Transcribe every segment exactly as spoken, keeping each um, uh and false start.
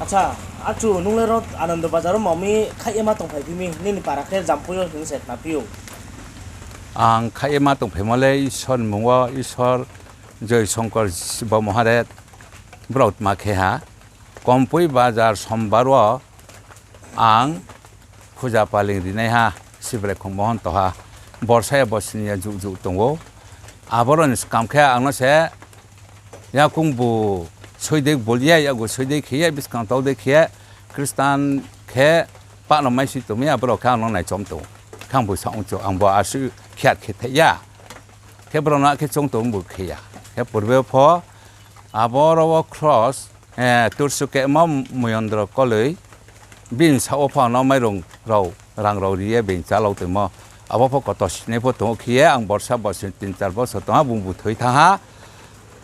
Acha, achu, nung le ro Anando Bazar wo mami khaih ye ma tongphai phi mi, nini para khe Jampui yo hing se khna phi ou. Ang khaih ye ma tongphaimo le Isor ni mmung wo, Isor Joy Shankar Shiva Maharaj, brao tma khe ha. Kompui Bazar Sombar wo ang phuja paling rinaiha Sibrai Khong Mohonto ha, borsa ya bosni ya juh juh tong ou. Aborao ni skam khe ang no se yakoung bu soidei bol ye, yakgu soidei khe ye, buskang tau dei khe ye, Christian khe pah no maisi tong mi, aborao khe ang no naichom tong ou. Khe ang bu sa ong chu, ang bo asuh khiat khe thai ya. Khe brao no akhe choung tong bu khe ya. Khe purbe pho, aborao wo cross, eh, tursu kemo Moyondro Koloi, bini saoh wo pho ang no mairung rao, rang rao ri ye being chálao tongmo. Abo pho koto sinai pho tong ou khe ye, ang borsa bosni tin char bosor tong ha, bung bu thoi thanng ha.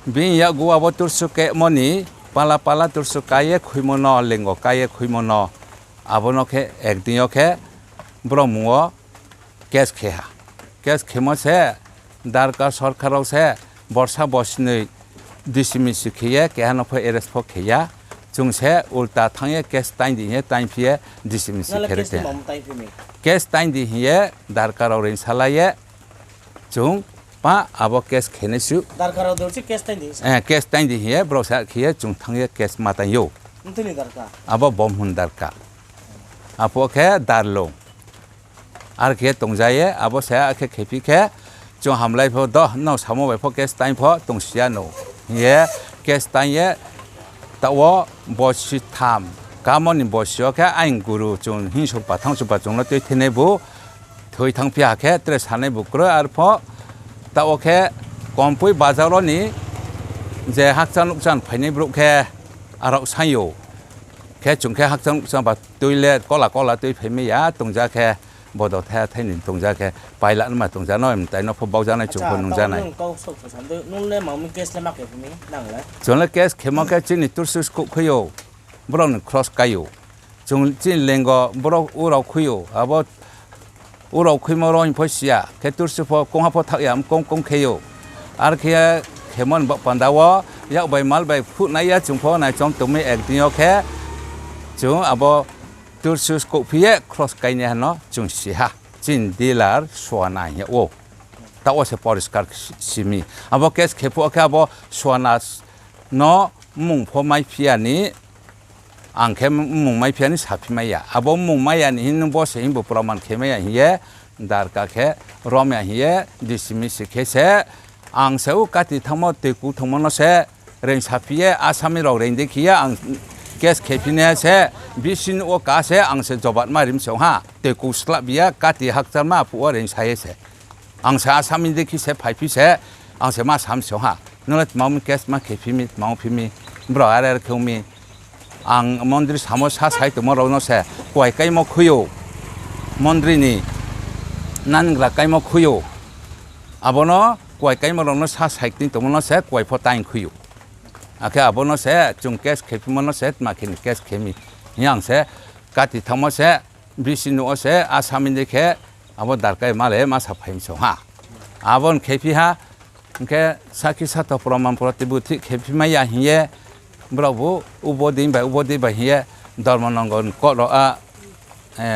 Bini yakgu abo tursu kemo ni pala pala tursu ká ye khuimo no, lengo ká ye khuimo no. Abo no khe ekdin yo khe brao mung wo case khe ha. Case khemo se Darka sorkar rao se borsa bosnoi D C M C khe ye keha no pho arrest pho khe ya. Chung se ulta thanng ye case taing di hing ye taingphi ye D C M C khe ri khe. Case taing di hing ye Darka rao reingsa la ye chung pa abo case khe nai su. Case taing di hing ye brao sa khe ye chung thanng ye case ma taing ou. Abo Bomhun Darka. Aphuh khe Darlung. Are khe tongja ye, abo se akhe khephi khe, chung hamlai pho do, nrao samo bai pho case taing pho tongsi ya no. Hing ye case taing ye, taoh wo bosi tham, kamo ni bosi yo khe aing guru chung hingsoupa thangsoupa chung no tuithenai bu, thoi thanngphi ha khe tre sanai bu kroi, arpho taoh wo khe Kompui bazar wo ni je hakchal nukchal phainai brouh khe arao saing ou. Khe chung khe hakchal nukchal ba tui le kola kola tui phaimai ya tongja khe, bodo thai thai ni tongja khe, paila nma tongja no, mtai no pho baujanai chung pho nungjanai. Chung le case khemo khe chini tursu skouh khui ou, brao ni cross kai ou. Chung chini lengo brao urao khui ou, abo urao khuimo rao hing pho si ya, khe tursu pho kongha pho thaoh ya, mkong kong khe ou. Are khe khemo ni baoh panda wo, yak bai mal bai phuhnai ya chung pho naichom tongmi ekdin yo khe, chung abo tursu skouhphi ye cross kainaiha no chung si ha. Chini dealer Suana hing yag ou. Taoh wo se poriskar si mi. Abo case khe phuh khe abo Suana no mmung pho maiphi ya ni, ang khe mmung maiphi ya ni saphi mai ya. Abo mmung mai ya ni hing nung bo se hing bo proman khe mai ya hing ye, Darka khe rom ya hing ye, D C M C khe se, ang se o kati thanngmo, toiku thanngmo no se, reing saphi ye, asami rao reing dei khe ye, ang case khephi nai se, bisi nuh wo ka se, ang se jobat ma rim se ong ha, toiku slahbi ye, kati hakchalma aphuh wo reing sa ye se. Ang se asami dei khe se phaiphi se, ang se ma sam se ong ha. Nung le tma ong mi case ma khephi mi, tma ongphi mi, brao are are khe ong mi. Ang mondri samo sa sai tongmo rao no se kuai kaimo khui ou. Mondri ni nangra kaimo khui ou. Abo no kuai kaimo rao no sa sai kting tongmo no se kuai pho taing khui ou. Akhe abo no se chung case khephimo no se tma khe ni case khe mi hing ye ang se kati thanngmo se, bisi nuh wo se asami dei khe abo Darka ma le ma saphai mi se ong ha. Abo ni khephi ha, hing khe sakhi sato proman proti buthi khephi mai ya hing ye, brao bu ubo dei bai ubo dei bai hing ye, Dharmanangar ni court rao a,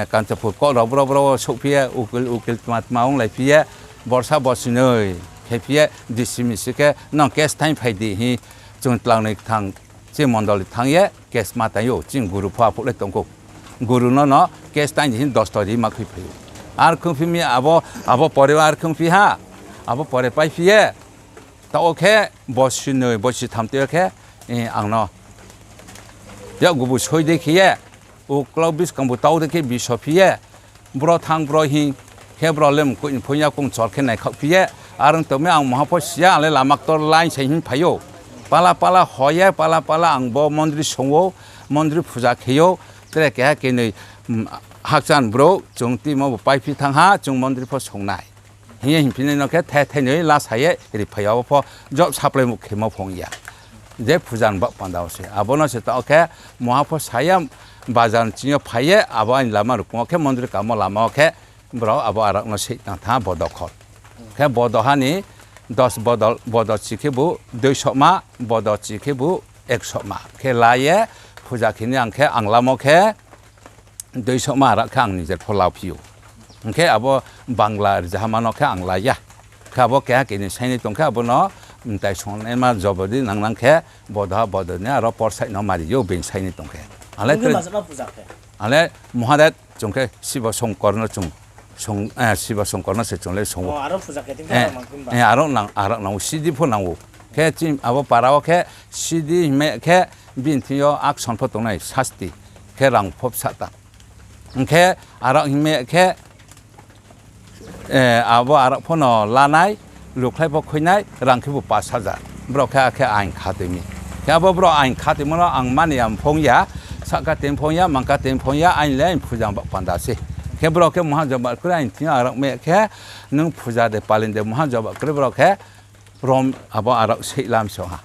Kanchanpur court rao brao brao wo souhphi ye, ukil ukil tma tma onglaiphi ye, borsa bosi noi khephi ye, D C M C khe nang case thaing phai di hing, chung tlangnoi kthang chini mondoli thanng ye case ma taing ou, chini guru pho aphuh le tong khou. Guru no no case taing di hing dosto ri ma khuiphai ou. Ar khungphi mi abo, abo pore ar khungphi ha, abo pore paiphi ye, taoh wo khe bosi noi bosi tham tui yo khe, ang no yakgu bu soi dei khe ye, uklau buskang bu tau dei khe bisophi ye, bro thanng bro hing khe bro le mkoih ni phuh ya kong chor khe naikhaohphi ye, are ong tong mi ang maha pho si ya, ang le lama ktor line se hing phai ou. Pala pala ho ye, pala pala ang bo mondri song ou, mondri phuja khe ou, tre keha kenoi, hakchan brouh chung timo bo paiphi thanng ha, chung mondri pho song nai. Hing ye hingphi nai no khe the the noi lasa ye riphai ya, abo pho job supply muh khemo phung ya. Je phuja ni baoh panda wo se. Abo no se taoh khe maha pho sa ya, bazar ni ching yo phai ye, abo aini lama rukong wo khe mondri kamo lama wo khe, brao abo arak no sei tang tha bo dokhol. Khe bo doha ni dos bodol, bodo chi khe bu duisohma, bodo chi khe bu eksohma. Khe la ye, Phuja khe ni ang khe ang lamo khe, dui sokma arak khe ang nijer pho la phi ou. Hing khe abo Bangla rzahama no khe ang la ya. Khe abo keha keni sainai tong khe abo no mtai songnaima jobo di nang nang khe bodoha bodo ni aro porsaih no mari ou being sainai tong khe. Ang le Bung khe tre-, majakma phuja khe? Ang le Mahadev chung khe Sibo Songkor no chung song, eh, Sibo Songkor no se chung le song ou. O, aro phuja khe thing khe Eh, aro nang phi ba? Eh, aro nang, aro nang ou, sidi pho nang ou. Khe chini abo para wo khe sidi hingmai khe bini thing yo action pho tongnai, sasti. Khe rang pho bsa ta. Hing khe aro hingmai khe, eh, abo aro pho no lanai, lukhlai pho khuinai, rang khe bo pash hajar. Brao khe akhe aing kha tui mi. Khe abo brao aing kha tuimo no ang mani ya, mphong ya, sahka tui mphong ya, mangka tui mphong ya, aing le aing phuja ba panda se. Khe brao khe maha joba kroi aing thing yo aro mai khe, nung phuja de palin de maha joba kroi brao khe, rom abo aro seihla msong ha.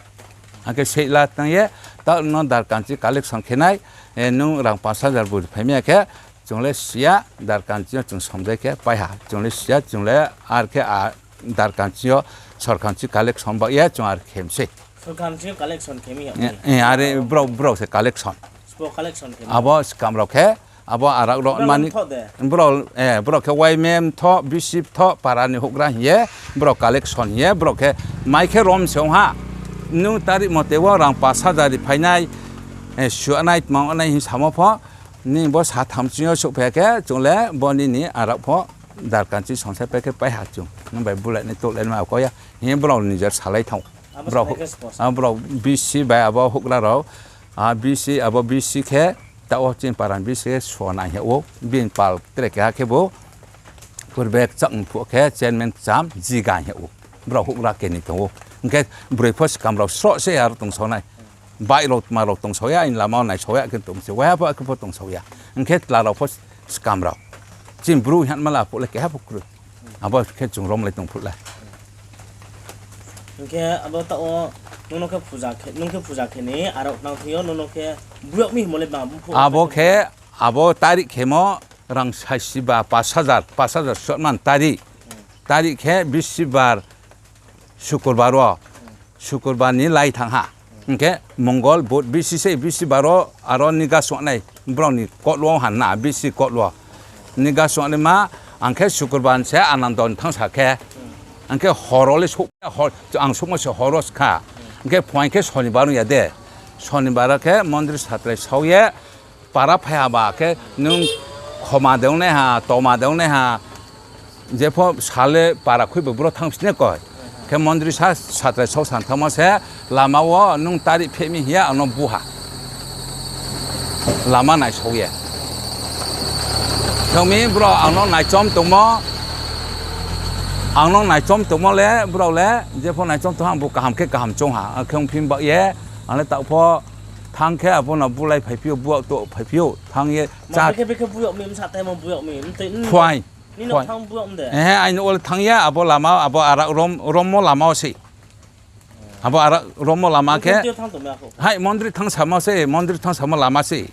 Akhe seihla tang ye, ta no darkanchi collection khe nai, eh, nung rang pash hajar buri phai mi ya khe, chung le si ya, darkanchi yo chung somdai khe pai ha. Chung le si ya, chung le ar khe a darkanchi yo sorkanchi collection ba ye chung ar khe mi sei. Sorkanchi yo collection khe mi ya Eh, khe? Eh, are brao, brao se collection. Sbo collection khe mi? Abo skam rao khe, abo arak rao Brao mani mthoh de? Brao, eh, brao khe Y M A mthoh, B C mthoh, para ni houhgra hing ye, brao collection hing ye, brao khe mai khe rom se ong ha. Nung tarik mote wo rang pash hajar ri phainai, eh, suanai, tmangnai hing samo pho, ni bo sa tham ching yo souhphai khe, chung le bo nini arak pho, darkanchi songsai pai khe pai ha chung. Nung bai bulai ni touhlai ma kau ya. Hing ye brao nijer salai thang. Abo Brao, salai khe spo sa? Ah, brao B C bai abo houhgra rao, ah, B C, abo B C khe, taoh wo chini para ni B C khe Suana hing ye ou, bini pal tre keha khe bo, purbe kchak ni phuh khe chairman kcham Jiga hing ye ou. Brao houhgra keni tong ou. Hing khe broi pho skam rao sroh se aro tongsao nai. Bike rao tma rao tongsao ya, aini lama wo naisao ya khe tong se, waiha pho akhe pho tongsao ya. Hing khe tla rao pho skam rao. Chini bru hingma la phuh le keha pho kroi. Abo khe chung romlai tong phuh le. Hing khe abo taoh wo nung no khe phuja khe, nung khe phuja khe ni, aro nang thing yo nung no khe buyag mi hingmo le ba bung phuh Abo khe, abo tarik khemo rang saisiba pash hajar, pash hajar sotman tarik. Tarik khe bisibar, sukurbar wo. Sukurbar ni lai thanng ha. Hing khe Mongol, Budh, bisi sei, bisibar wo aro niga suanai, brao ni kotlo wo han na, bisi kotlo. Niga suanaima, ang khe sukurbar se Anando ni thanngsa khe. Ang khe hor wo le souh, hor, ang souhmo se hor wo se kha. Ang khe phuaing khe sonibar ong ya de. Sonibar wo khe mondri satrai sao ye, para phai ha ba khe nung khoma de ongnaiha, toma de ongnaiha, jepho sal le para khui bo bro thanngphi nai koi. Khe mondri sa satrai sao san thanngmo se lama wo nung tarik pheh mi hing ye ang no bu ha. Lama naisao ye. Khe mi brao ang no naichom tongmo, ang no naichom tongmo le, brao le, jepho naichom tong ha, ang bu kaham khe kaham choung ha. Khe ongphi ba ye, ang le taoh pho thanng khe abo no bulai phaiphi ou, buak to phaiphi ou, thanng ye Ma cha bekhe bekhe buyag mi, bsa taimo buyag mi, mtoi, phuaing, nini phuaing. Thanng buyag mi de? Eh, aini wo le thanng ya, abo lama, abo arak rom, rommo lama wo sei. Abo arak rommo lama khe. Thanng tong mi akho. Hai, mondri thanngsamo sei, mondri thangsamo lama sei.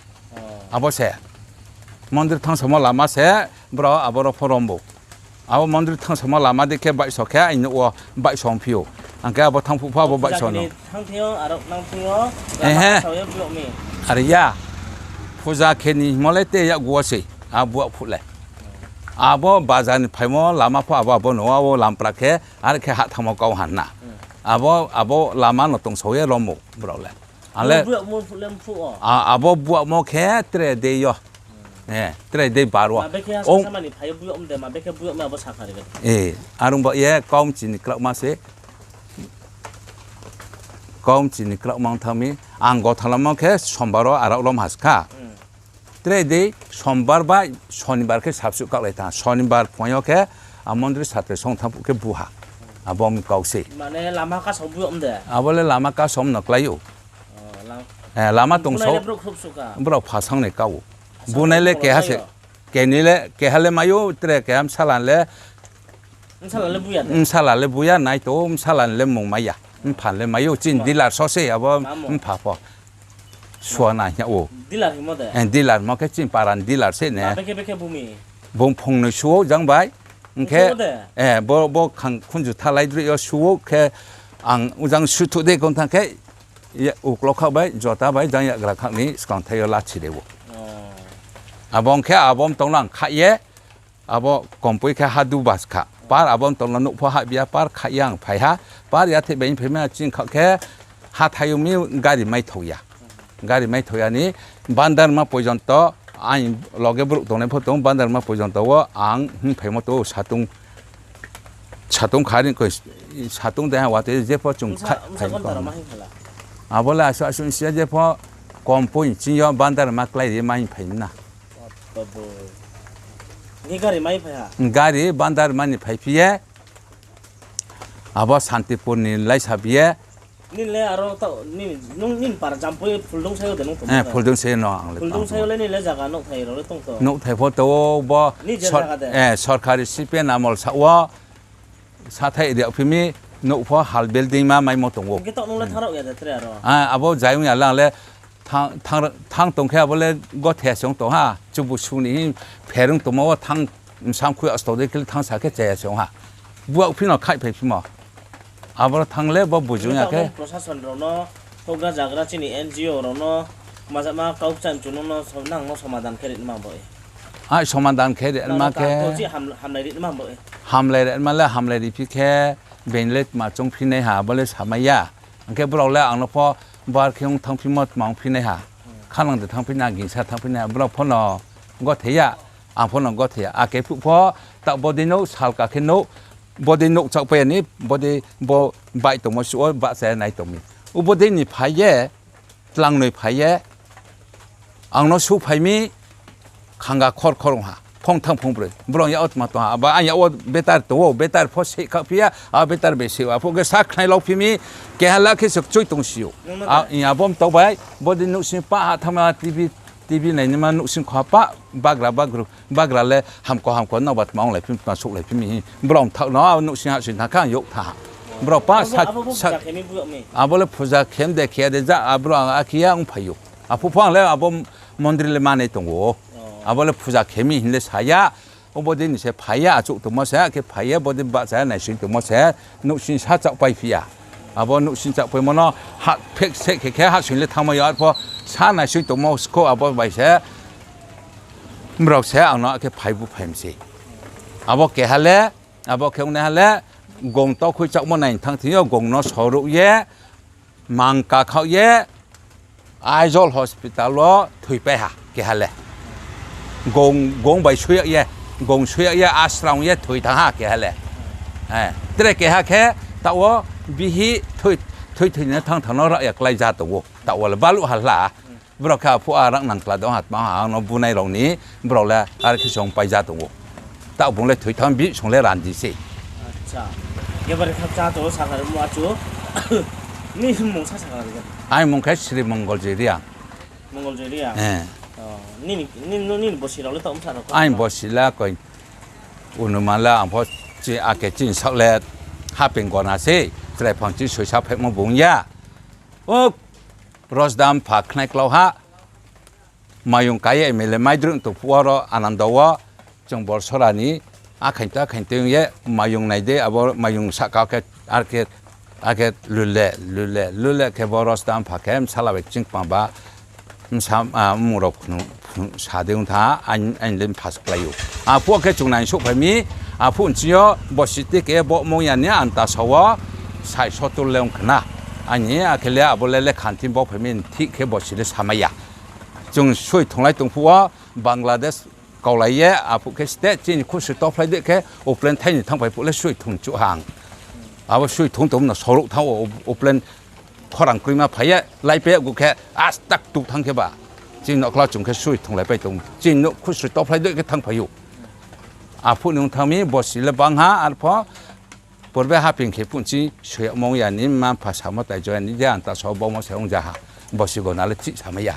Abo se. Mondri thangsamo lama se, brao abo ro pho rombo. Abo mondri thangsamo lama dei khe baihso khe aini wo baihso ongphi ou. Ang khe abo thanng phuh pho abo baihso no. Thanng thing yo, aro nang thing yo, Ehe. Sao ye buyag mi. Are ya. Phuja khe ni hingmo le te yakgu wo sei. A buak phuh le. Abo bazar ni phaimo lama pho abo, abo no, abo lampra khe, are khe hah thanngmo kau han na. Abo, abo lama no tongsao ye rommo brao le. Ang le, a, abo buakmo khe tre dei yo. Eh, tre dei bar wo. Ong, eh, arung ba ye kau mchi ni kraohma se. Kau mchi ni kraohma ong thanng mi. Ang gothalamo khe sombar wo arak rom ha se kha. Tre dei sombar bai sonibar khe sabsuh kaohlai thanng. Sonibar phuaing yo khe a mondri satrai song thanng phuh khe bu ha. Abo mi kau sei. Abo le lama kasom no klái ou. Eh, lama tongsao. Brao phasang ni kau ou. Bunai le keha se. Keni le, keha le mai ou, tre keha bsala le, bsala le bu ya, nai to, bsala le mung mai ya. Mpha le mai ou, chini dealer so se, abo mpha pho. Suana hing ou. Dealer mo khe chini para ni dealer se ne. Bung phungnoi su ou jang bai. Hing khe, bo, bo khang khunju thalai droi yo su ou khe, ang ujang suthuh dei kong thanng khe, Uklo khaoh bai, jota bai, jang yagra khaoh ni skangthai yo lachi re ou. Abo ong khe abo mtong no ang khaih ye, abo kompoi khe ha du bas kha. Par abo mtong no nouh pho hahbi ya, par khaih ye ang phai ha. Par yatheh bai phai mi ching khaoh khe hathái yo mi gari maithao ya. Gari maithao ya ni Bandarma porjonto, aini loge brouh tongnai pho tong, Bandarma porjonto wo ang hing phaimo tong ou, satung, satung kha ri koi, satung de ha watoi jepho chung khaih phai kha. Abo le asuh asuh si ya jepho kompoi ching yo Bandarma klái ri ma hing phai mi na. Gari Bandarma ni phaiphi ye, abo Santipur ni laisa bi ye. Nini le aro ta, nini, nung, nini para Jampui Phuldungsai yo de nung tongmo? Phuldungsai no ang le Phuldungsai yo le nini le zaga nouhthai rao le tong to? Nouhthai pho tong ou bo. Sorkari C P M amol sa wo, sathai ri yagphi mi, nouh pho hal building ma maimo tong ou. Hing khe taoh nung le thanng rao ya de tre aro? Abo zai ong ya le ang le thanng tong khe abo le gothe ya se ong tong ha. Chubu su ni hing pherung tongmo wo thanng, bsam khui asto dei khe le thanngsa khe chaya se ong ha. Buaiphi no khaihphaiphimo. Aboro thanng le bo bujung ya khe. Prosason rao no, houhgra zagra chini N G O rao no, majama kau kcham chu nung no, nang no somadan khe ri nma bo e. Ai somadan khe ri nma khe. Hamlai ri nma le hamlai riphi khe, being le tma choungphi nai ha, abo le samai ya. Ang khe brao le ang no pho bar khe ong thanngphimo tma ongphi nai ha. Khanang de thanngphi nai ha, gingsa thanngphi nai ha, brao pho no gothe ya, ang pho no gothe ya. Ake phuh pho, taoh bodei nouh salka khe nouh, bodei nouh chaohpai ya ni, bodei bo baih tongmo suh wo bahcha ya nai tong mi. Ubodei ni phai ye, tlangnoi phai ye, ang no suhphai mi, khanga khor khor ong ha, phongthang phongbroi. Brao yak wo tma tong ha, abo ang yak wo betar tong ou, betar pho seih khaohphi ya, abo betar bai seih ou, aphuh khe sa khnai lauphi mi, keha la khe se kchoi tongsi ou. Abo mtau bai, bodei nouhsing pah ha thanngma, T V, T V nainaima nouhsing kho ha pah, bagra bagra le hamko hamko nrao ba tma onglaiphi mi, tma souhlaiphi mi hing. Brao mthaoh no, abo nouhsing hahsoing thanng khe ang youh tha ha. Brao pah sa, abo le puja khe mi de khe ya de ja, abo brao ang akhe ya ongphai ou. Aphuh pho ang le abo mondri le manai tong ou. Abo le puja khe mi hing le sa ya. Obodei ni se phai ye, achouh tongmo se, akhe phai ye, bodei bahcha ya naisoing tongmo se, nouhsing sa chaohpaiphi ya. Abo nouhsing chaohpaimo no ha phek seh khe khe hahsoing le thanngmai yo, arpho sa naisoing tongmo skho abo bai se, brao se ang no akhe phai bu phai mi sei. Abo keha le, abo khe ongnaiha le, gong tokhui chaohmo nai thanng thing yo, gong no soruh ye, mang kakhaoh ye, Aizawl hospital wo thoipai ha keha le. Gong, gong bai sui yag ye, gong sui yag ye, asrang ye thoi thanng ha keha le. Tre keha khe taoh wo bihih thoi, thoi thoi ni thanng thanng no rah ya klái ja tong ou. Taoh wo le baluh ha hla. Brao khe aphuh a rang nang kla dong ha tma ha ang no bunai rao ni, brao le are khe song pai ja tong ou. Taoh bung le thoi thanng bihih song le randi sei. Aini mung khe Sri Mongoljoy Reang. Aini bosi le koi, unuma le ang pho akhe chini saoh le hapeng gona sei, chrai phang chini soisa phaimo bung ya. O, Rosda mpha khnai klau ha. Mayung kai ye M L A maidruh tong phuh wo ro Anando wo, chung Borsora ni, akhaing to, akhaing to ong ye, mayung nai dei, abo mayung sahka khe, akhe lule, lule, lule khe bo Rosda mpha khe bsala bai chingkma ba, bsa, mmung rao phnuh, phnuh sa dei ong tha, aini le mpha sklái ou. Aphuh khe chung nai souhphai mi, aphuh nching yo bosi tike bo mong ya ni anta sa wo, sai sotur le ong khna. Aini akhe le abo le lekha nthi bo phai mi, thik khe bosi le samai ya. Chung sui thunglai tong phuh wo, Bangladesh kaulai ye, aphuh khe state chini khusri tophlai dei khe, oplane thai ni thanngphai phuh le sui thung chuh ha ang. Abo sui thung tongmo no soruh thanng ou, oplane khorang kroima phai ye, laipai yag khe, astak tuk thanng khe ba. Chini nouhkhla chung khe sui thunglaipai tong. Chini nouh khusri tophlai dei khe thanngphai ou. Aphuh ni ong thanng mi, bosi le bang ha, arpho, purbe haping khe phuh nching sui yagmo ong ya ni, mma mpha samo tai jo ya ni, je anta sa wo bo mo se ong ja ha. Bosi gona le chih samai ya.